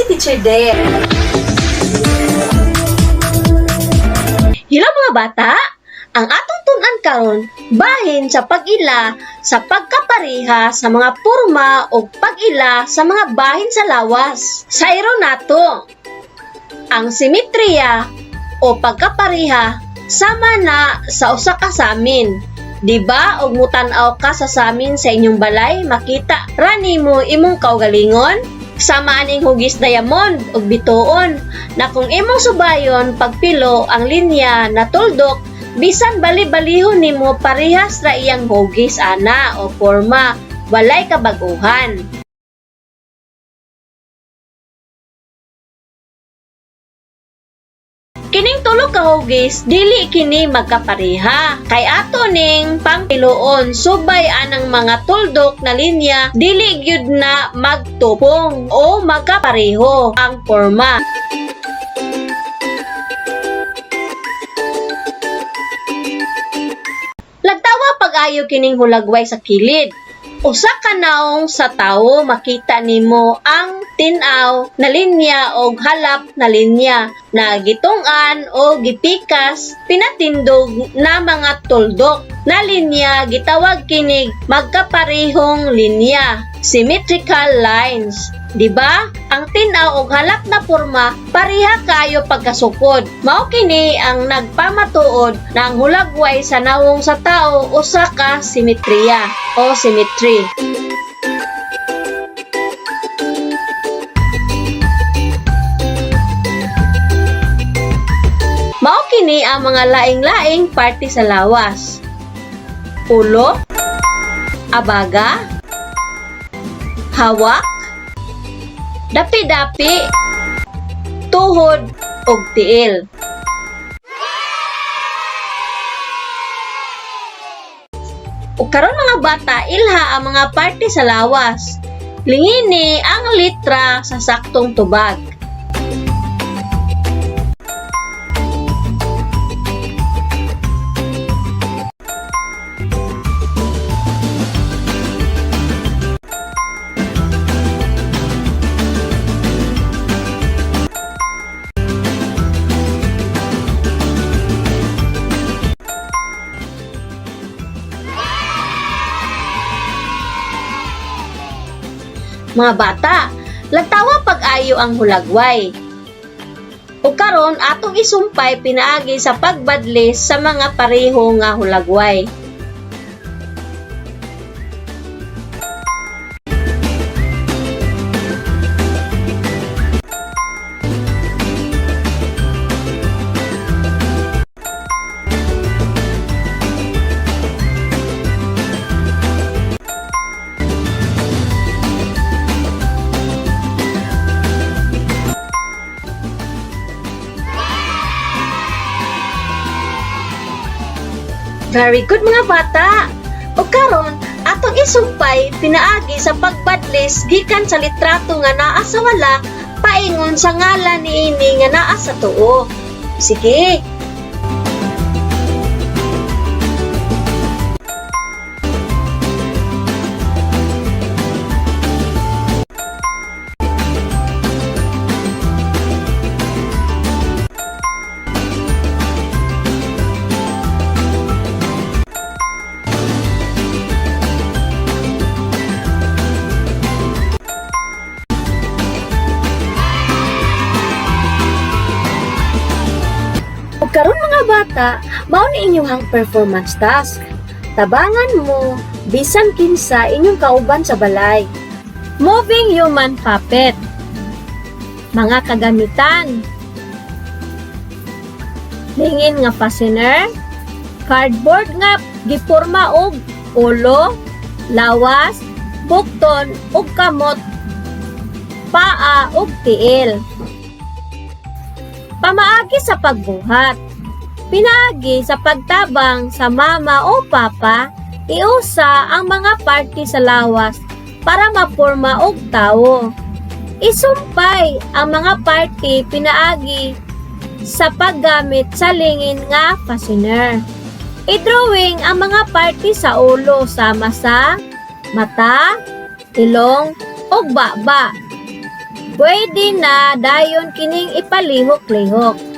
si Teacher De. Hello, mga bata! Ang atong tun-an karon bahin sa pag-ila sa pagkapareha sa mga porma o pag-ila sa mga bahin sa lawas. Sa iro nato, ang simetriya o pagkapareha sama na sa usa ka samin. Di ba og mutan-aw ka sa samin sa inyong balay, makita ra nimo imong kaugalingon? Sama aning hugis diamond ug bituon na kung imong subayon pagpilo ang linya na tuldok, bisan bali-balihon nimo, parehas ra iyang hugis ana o porma, walay kabaguhan. Kining tulo ka hugis, dili kini magkapareha. Kay ato ning pangpiloon subay anang mga tuldok na linya, dili gyud na magtupong o magkapareho ang porma. Lagtawa pag-ayo kining hulagway sa kilid. Usa ka naong sa tawo, makita nimo ang tin-aw na linya og halap na linya na gitung-an o gipikas pinatindog na mga tuldok na linya. Gitawag kinig magkaparehong linya, symmetrical lines. Di ba? Ang tin-aw og halap na porma pareha kaayo pagkasukod. Mao kini ang nagpamatuod na ang hulagway sa nawong sa tao usa ka simetriya o symmetry. Mao kini ang mga laing-laing parte sa lawas. Ulo, abaga, hawak, dapi-dapi, tuhod, ug tiil. Ug karon, mga bata, ilha ang mga parte sa lawas. Lingini ang litra sa saktong tubag. Mga bata, lagtawa pag-ayo ang hulagway. Ug karon atong isumpay pinaagi sa pagbadlis sa mga pareho nga hulagway. Very good, mga bata. O karon, atong isumpay pinaagi sa pagbadlis gikan sa litrato nga naa sa wala paingon sa ngalan niini nga naa sa tuo. Sige. Ug karon, mga bata, mao ni inyong performance task. Tabangan mo bisan kinsa inyong kauban sa balay. Moving human puppet. Mga kagamitan. Lingin nga fastener, cardboard nga giporma og ulo, lawas, bukton ug kamot, paa ug tiil. Pamaagi sa pagbuhat. Pinaagi sa pagtabang sa mama o papa, iusa ang mga parte sa lawas para maporma og tawo. Isumpay ang mga parte pinaagi sa paggamit sa lingin nga fastener. I-drawing ang mga parte sa ulo sama sa mata, ilong, ug baba. Pwede na dayon kining ipalihok-lihok.